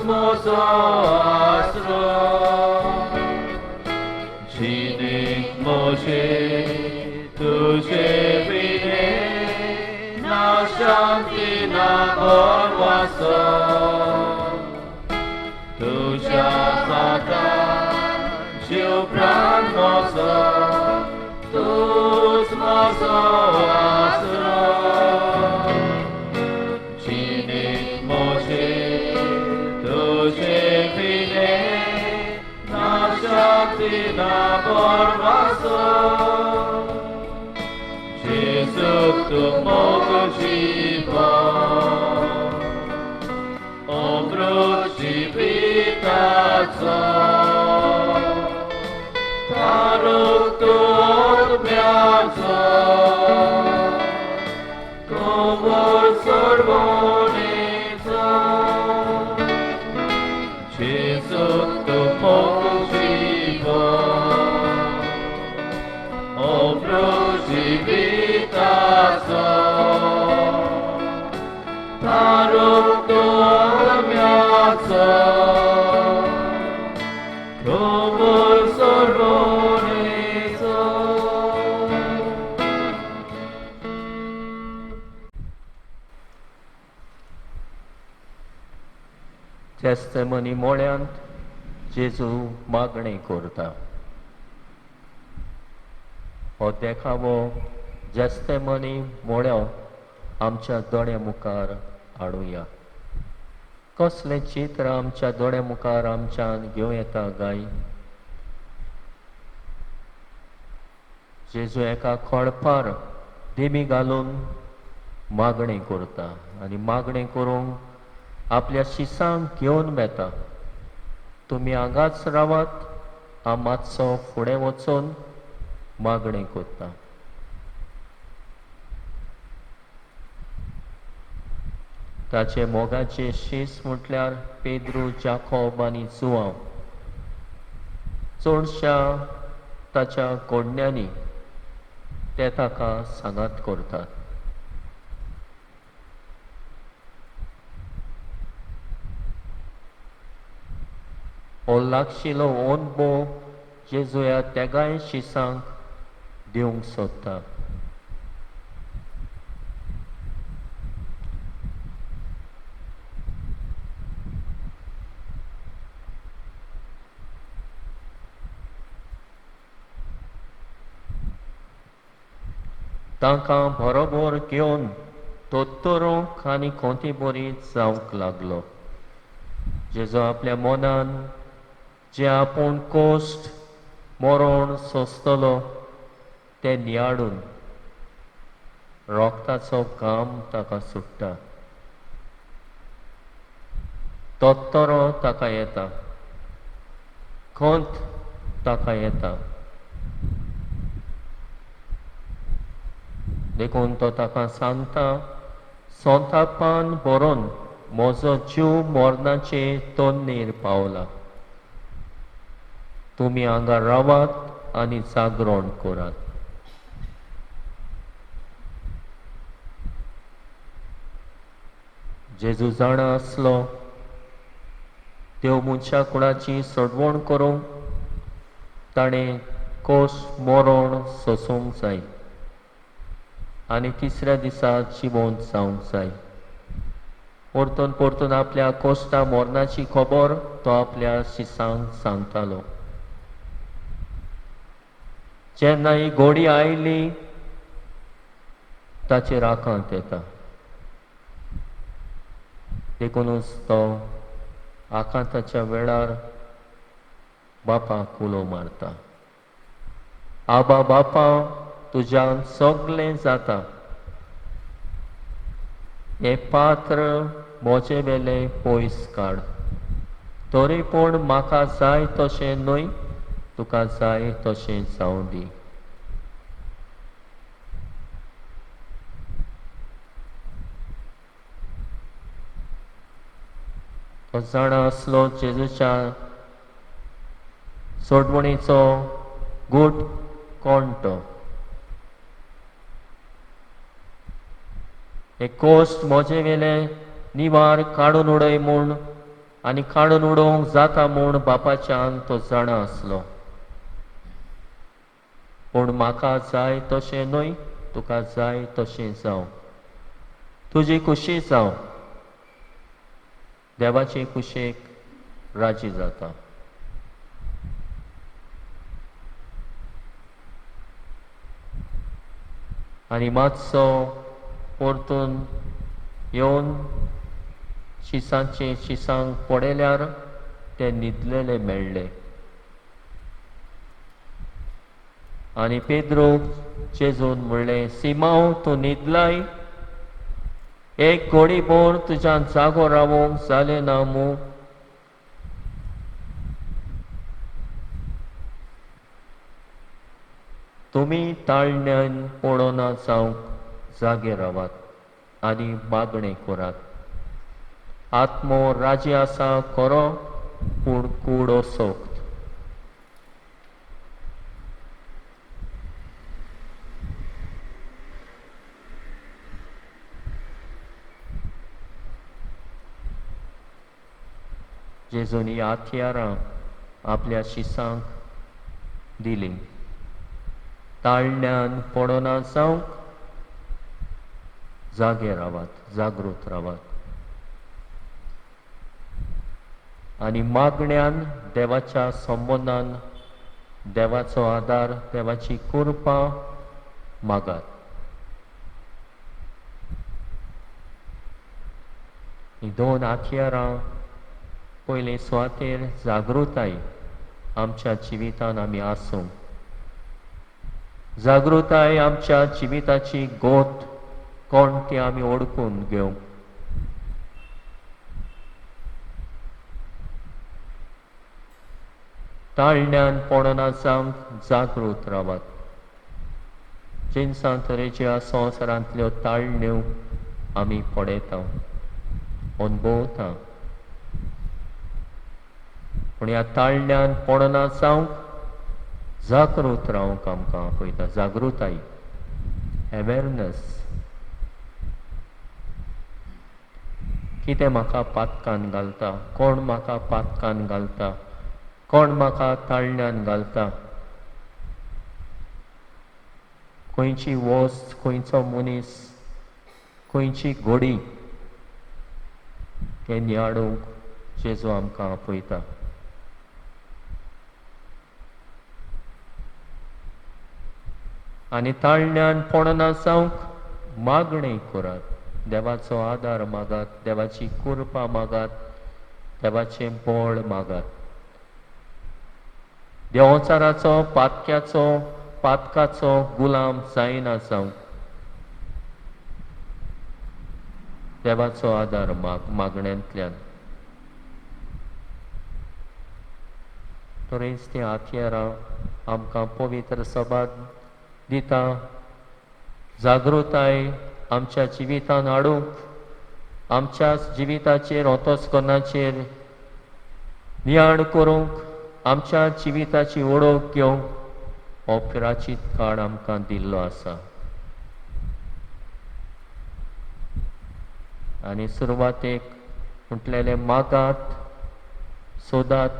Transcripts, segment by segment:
म्हजो आसरो, जिणेंत म्हजे तुजे विणें ना शांती ना भरवंसो, तुज्या हातान जीव प्राण म्हजो, तूंच म्हजो आसरो, जिणेंत म्हजे तुजे विणें ना शांती ना भरवंसो, जेजू तूं मोग जीवन, अमृत जिविताचो, तारूक तूं आत्म्याचो, कोमल सोडवणेचो, जेजू तूं मोग जीवन, अमृत जिविताचो, तारूक तूं आत्म्याचो, कोमल सोडवणेचो. जेस्तेमनी मोळ्यांत जेजू मागणें करता. हो देखावो जेस्तेमनी मोळ्यो आमच्या दोळ्या मुखार हाडुया. कसलें चित्र आमच्या दोळ्या मुखार आमच्यान घेवं येता गाय? जेजू एका खडपार देमी घालून मागणें करता आनी मागणें करूंक आपल्या शिसांक घेवन वेता. तुमी हांगाच रावात, हांव मातसो फुडें वचून मागणें करता. ताचे मोगाचे शीस म्हटल्यार पेद्रू, जाकोब आनी जुआंव. चडश्या ताच्या कोडण्यांनी ते ताका सांगात करतात. हो लागशिलो अनुभव जेजू ह्या तेगाय शिसांक दिवंक सोदता. तांकां बरोबर घेवन तो तरूंक आनी कोंती बरी जावंक लागलो. जेजू आपल्या मनान जे आपूण कोश्ट मरण सोंसतलो तें नियाळून रोगताचो घाम ताका सुट्टा, तोत्तरो ताका येता, खंत ताका येता. देखून तो ताका सांगता, सोंतापान भरून म्हजो जीव मरणाचे तन्नेर पावला, तुमी हांगा रावात आनी जागरण करात. जेजू जाणा आसलो देव मनशा कुळाची सोडवण करूंक ताणें कोश मरण सोसूंक जाय आनी तिसऱ्या दिसा जिवंत जावंक जाय. परतून परतून आपल्या कोश्टा मरणाची खबर तो आपल्या शिसांक सांगतालो. जेन्ना ही घोडी आयली ताचेर आकांत येता, देखूनच तो आकांताच्या वेळार बापाक उलो मारता, आबा बापा, तुज्यान सगळें जाता, हें पात्र म्हजे वेलें पयस काड, तरी पूण म्हाका जाय तशें न्हय, तुका जाय तशें जावं दी. तो जाणा आसलो जेजूच्या सोडवणीचो गूट कोण तो. हे कोश्ट म्हजे वेले निवार काडून उडय म्हूण आनी काडून उडोवंक जाता म्हूण बापाच्यान तो जाणा आसलो. पूण म्हाका जाय तशें न्हय, तुका जाय तशें जावं, तुजी खुशी जावं. देवाचे खुशेक राजी जाता. आनी मातसो परतून येवन शिसांचे शिसांक पळयल्यार ते न्हिदलेले मेळ्ळे. आनी पेद्रोक जेजून म्हणलें, सिमांव, तूं न्हिदलाय? एक घोडी भर तुज्यान जागो रावोंक जालें ना मूं? तुमी ताळण्यान पळोवना जावंक जागे रावात आनी मागणें करात. आत्मो राजी आसा खरो, पूण कूड असोक्त. जेजून ही हत्यारां आपल्या शिसांक दिलीं. ताळण्यान पडना जावंक जागे रावात, जागृत रावात आनी मागण्यान देवाच्या संबंदान देवाचो आदार, देवाची कृपा मागात. ही दोन हत्यारां पयले सुवातेर जागृताय आमच्या जिवितान आमी आसूं. जागृताय आमच्या जिविताची गोत कोण ती आमी ओळखून घेवंक. ताळण्यान पडना जावंक जागृत रावात. जिनसां तरेच्या संवसारांतल्यो ताळण्यो आमी पळयता, अनुभवता, पूण ह्या ताळण्यान पडना जावंक जागृत रावंक आमकां आपयता. जागृताय, अवेरनस. कितें म्हाका पातकान घालता, कोण म्हाका पातकान घालता, कोण म्हाका ताळण्यान घालता, खंयची वस्त, खंयचो मनीस, खंयची घोडी, हें नियाळूंक जेजू आमकां आपयता. आनी ताळण्यान पडना जावंक मागणें करात. देवाचो आदार मागात, देवाची कृपा मागात, देवाचें बळ मागात. देवचाराचो, पातक्याचो, पातकाचो गुलाम जायना जावंक देवाचो आदार मागण्यांतल्यान. तरेंच तीं हत्यारां आमकां पवित्र सभाग दिता. जागृताय आमच्या जिवितान हाडूंक, आमच्या जिविताचेर अंतस्करणाचेर नियाळ करूंक, आमच्या जिविताची ओळख घेवंक हो प्राचीत काळ आमकां दिल्लो आसा. आनी सुरवातेक म्हटलेलें, मागात, सोदात,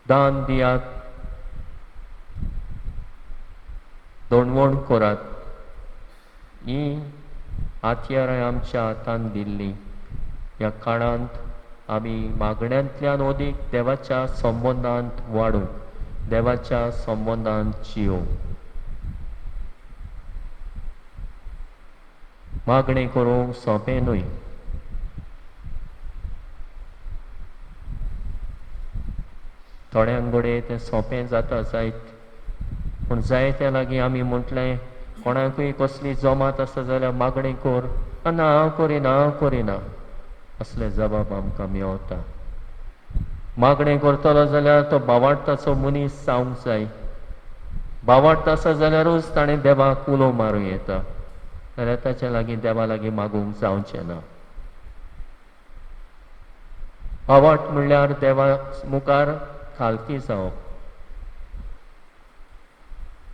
दान दियात, दोणवण करात. ही हत्यारां आमच्या हातान दिल्ली. ह्या काळांत आमी मागण्यांतल्यान अदीक देवाच्या संबंदांत वाडूंक, देवाच्या संबंदांत जियोवंक. मागणें करूंक सोंपें न्हय. थोड्यांक घडये तें सोंपें जाता जायत, पूण जायत्या लागीं आमी म्हटलें, कोणाकूय कसली जमात आसा जाल्यार मागणें कर, ना हांव करिना, हांव करिना, असले जबाब आमकां मेवता. मागणें करतलो जाल्यार तो बावाडटाचो मनीस जावंक जाय. बावाडटा आसा जाल्यारूच ताणें देवाक उलो मारूं येता, जाल्यार ताच्या लागीं देवा लागीं मागूंक जावचें ना. बावाट म्हणल्यार देवा मुखार खालती जावप,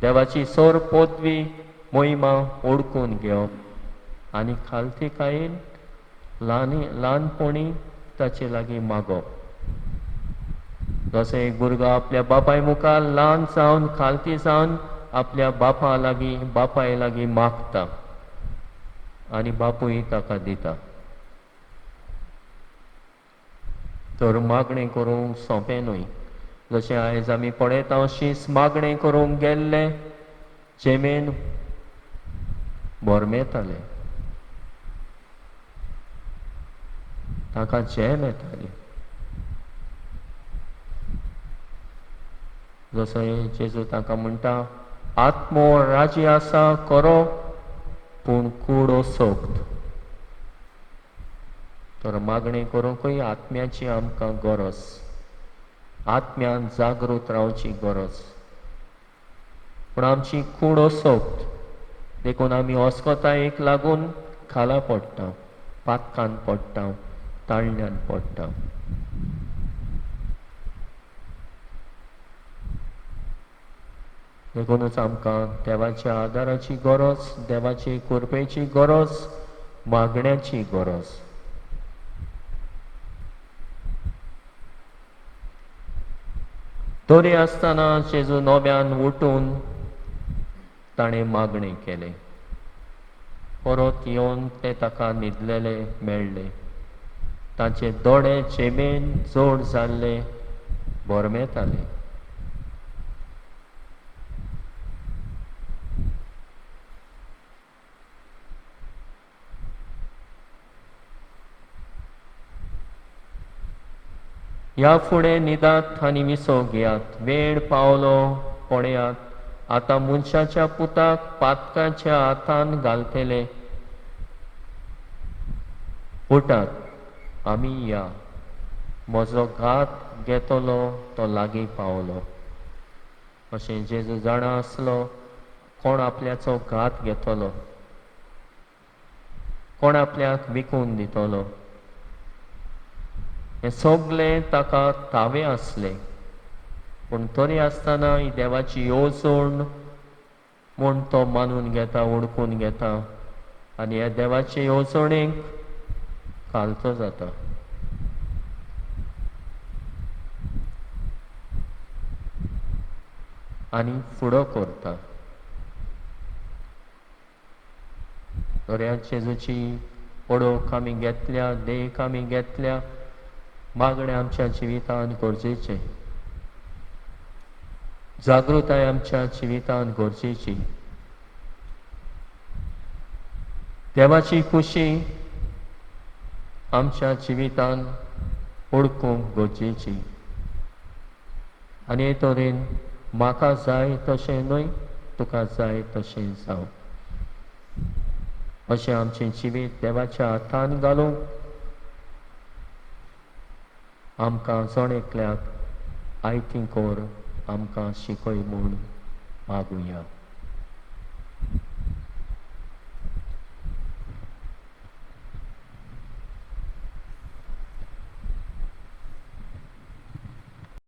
देवाची सोर पदवी महिमा ओळखून घेवप आनी खालतीकायेन ल्हानपणी ताचे लागीं मागप. जसो एक भुरगो आपल्या बापाय मुखार ल्हान जावन खालती जावन आपल्या बापा लागीं बापाय लागीं मागता आनी बापूय ताका दिता. तर मागणें करूंक सोंपें न्हय. जशें आयज आमी पळयता शीस मागणें करूंक गेल्ले चेमेन बोरमेताले, ताका झेम येताली. जसो जेजू ताका म्हणटा, आत्मो राजी आसा करो पूण कूड असोक्त. तर मागणें करूंकूय आत्म्याची आमकां गरज, आत्म्यान जागृत रावची गरज. पूण आमची कूड असोक्त, देखून आमी अस्कतायेक लागून खाला पडटा, पातकान पडटा, ताळण्यान पडटा. देखूनच आमकां देवाच्या आदाराची गरज, देवाची कृपेची गरज, मागण्याची गरज. तरी आसतना जेजू नव्यान उठून ताणें मागणें केलें. परत येवन ते ताका न्हिदलेले मेळ्ळे. ताचे दोळे चेमेन जोड जाल्ले बोरमेताले. ह्या फुडें न्हिदात आनी विसव घेयात, वेळ पावलो पळयात, आतां मनशाच्या पुताक पातकाच्या हातान घालतले. उठात, आमी या, म्हजो घात घेतलो तो लागीं पावलो. अशें जेजू जाणा आसलो कोण आपल्याचो घात घेतलो, कोण आपल्याक विकून दितलो, हें सगलें ताका तावें आसलें. पूण तरी आसतना ही देवाची येवजण म्हूण तो मानून घेता, ओळखून घेता आनी ह्या देवाचे येवजणेक खालतो जाता. आनी फुडो करता. दर्या जेजूची ओळख आमी घेतल्या, देख आमी घेतल्या, मागणें आमच्या जिवितांत गरजेचें, जागृताय आमच्या जिवितांत गरजेची. देवाची खुशी आमच्या जिवितांत ओळखूंक गरजेची. आनी हे तरेन म्हाका जाय तशें न्हय, तुका जाय तशें जावं, अशें आमचें जिवीत देवाच्या हातान घालूंक आमकां जण एकल्याक आयती कर, आमकां शिकय म्हूण मागुया.